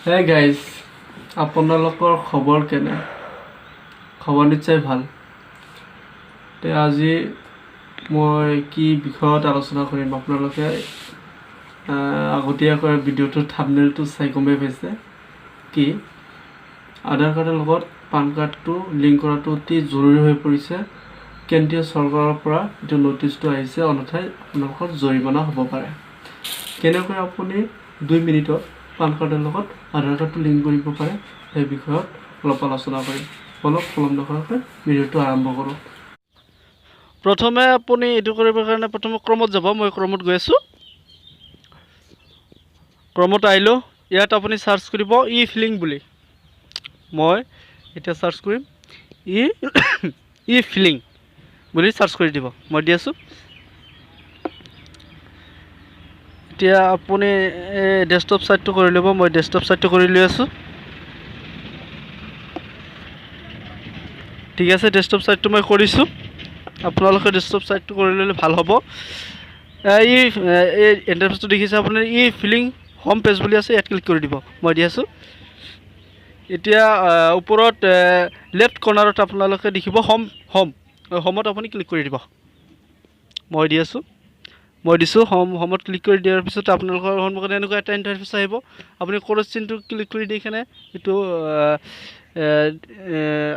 Hey guys, আপোনালোকৰ খবৰ কেনে? খবৰ নিশ্চয় ভাল। তে আজি মই কি বিষয়ত আলোচনা কৰিম, আপোনালোকে আগতীয়াকৈ ভিডিঅ'টোৰ থাম্বনেইলটো চাই গমেই পাইছে কি আধাৰ কাৰ্ডৰ লগত পান কাৰ্ডটো লিংক কৰাটো অতি জৰুৰী হৈ পৰিছে। কেন্দ্ৰীয় চৰকাৰৰ পৰা এইটো ন'টিচটো আহিছে, অন্যথাই আপোনালোকৰ জৰিমনা হ'ব পাৰে। কেনেকৈ আপুনি 2 মিনিটত পান কাৰ্ডৰ লগত আধাৰ কাৰ্ডটো লিংক কৰিব পাৰে, সেই বিষয়ত অলপ আলোচনা কৰিম। অলপ পলম নকৰাকৈ ভিডিঅ'টো আৰম্ভ কৰোঁ। প্ৰথমে আপুনি এইটো কৰিবৰ কাৰণে প্ৰথমে ক্ৰমত যাব। মই ক্ৰমত গৈ আছোঁ। ক্ৰমত আহিলোঁ। ইয়াত আপুনি চাৰ্চ কৰিব ই ফিলিং বুলি। মই এতিয়া চাৰ্চ কৰিম, ই ই ফিলিং বুলি চাৰ্চ কৰি দিব। মই দি আছোঁ। এতিয়া আপুনি এই ডেস্কটপ ছাইটটো কৰি ল'ব। মই ডেস্কটপ ছাইটটো কৰি লৈ আছোঁ। ঠিক আছে, ডেস্কটপ ছাইটটো মই কৰিছোঁ। আপোনালোকে ডেস্কটপ ছাইটটো কৰি ল'লে ভাল হ'ব। এই এই ইণ্টাৰফেচটো দেখিছে আপুনি, ই ফিলিং হোম পেজ বুলি আছে, ইয়াত ক্লিক কৰি দিব। মই দি আছোঁ। এতিয়া ওপৰত লেফ্ট কৰ্ণাৰত আপোনালোকে দেখিব হোম। হোমত আপুনি ক্লিক কৰি দিব। মই দি আছোঁ। মই দিছোঁ হোম। হোমত ক্লিক কৰি দিয়াৰ পিছত আপোনালোকৰ সন্মুখত এনেকুৱা এটা ইণ্টাৰফেচ আহিব। আপুনি ক্ৰছ চিনটো ক্লিক কৰি দি কিনে এইটো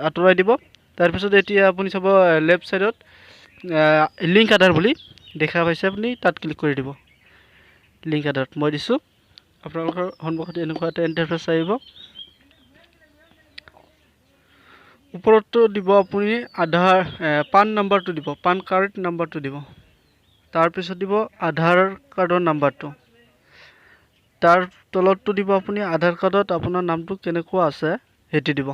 আঁতৰাই দিব। তাৰপিছত এতিয়া আপুনি চাব, লেফ্ট ছাইডত লিংক আধাৰ বুলি দেখা পাইছে, আপুনি তাত ক্লিক কৰি দিব, লিংক আধাৰত। মই দিছোঁ। আপোনালোকৰ সন্মুখত এনেকুৱা এটা ইণ্টাৰফেচ আহিব। ওপৰতটো দিব আপুনি আধাৰ পান নাম্বাৰটো দিব, পান কাৰ্ড নাম্বাৰটো দিব। তাৰপিছত দিব আধাৰ কাৰ্ডৰ নাম্বাৰটো। তাৰ তলতটো দিব আপুনি আধাৰ কাৰ্ডত আপোনাৰ নামটো কেনেকুৱা আছে, সেইটো দিব।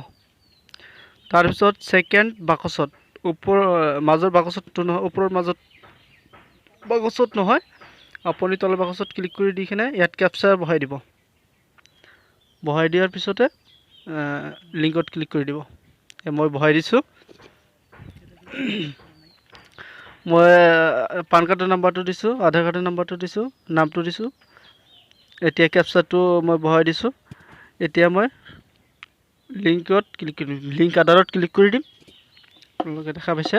তাৰপিছত ছেকেণ্ড বাকচত, ওপৰ মাজৰ বাকচতটো নহয়, ওপৰৰ মাজত বাকচত নহয়, আপুনি তলৰ বাকচত ক্লিক কৰি দি কিনে ইয়াত কেপচাৰ বহাই দিব। বহাই দিয়াৰ পিছতে লিংকত ক্লিক কৰি দিব। মই বহাই দিছোঁ। মই পান কাৰ্ডৰ নাম্বাৰটো দিছোঁ, আধাৰ কাৰ্ডৰ নাম্বাৰটো দিছোঁ, নামটো দিছোঁ। এতিয়া কেপচাৰটো মই বহাই দিছোঁ। এতিয়া মই লিংকত ক্লিক কৰিম, লিংক আধাৰত ক্লিক কৰি দিম। আপোনালোকে দেখা পাইছে,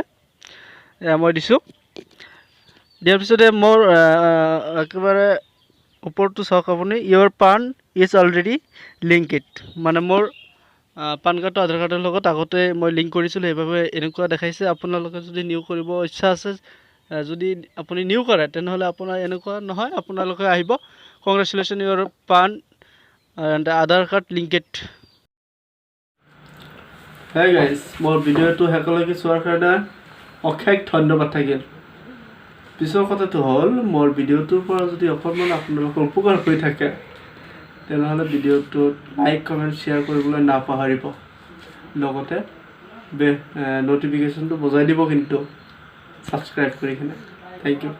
এয়া মই দিছোঁ। দিয়াৰ পিছতে মোৰ একেবাৰে ওপৰটো চাওক আপুনি, "Your PAN is already linked." মানে মোৰ পান কাৰ্ডটো আধাৰ কাৰ্ডৰ লগত আগতে মই লিংক কৰিছিলোঁ, সেইবাবে এনেকুৱা দেখাইছে। আপোনালোকে যদি নিউ কৰিব ইচ্ছা আছে, যদি আপুনি নিউ কৰে, তেনেহ'লে আপোনাৰ এনেকুৱা নহয়, আপোনালোকে আহিব "Congratulation, your PAN and Aadhaar card linked." Hey guys, মোৰ ভিডিঅ'টো শেষলৈকে চোৱাৰ কাৰণে অশেষ ধন্যবাদ থাকিল। পিছৰ কথাটো হ'ল, মোৰ ভিডিঅ'টোৰ পৰা যদি অকণমান আপোনালোকৰ উপকাৰ হৈ থাকে, তেনেহ'লে ভিডিঅ'টোত লাইক, কমেণ্ট, শ্বেয়াৰ কৰিবলৈ নাপাহৰিব। লগতে ন'টিফিকেশ্যনটো বজাই দিব কিন্তু ছাবস্ক্ৰাইব কৰি কিনে। Thank U.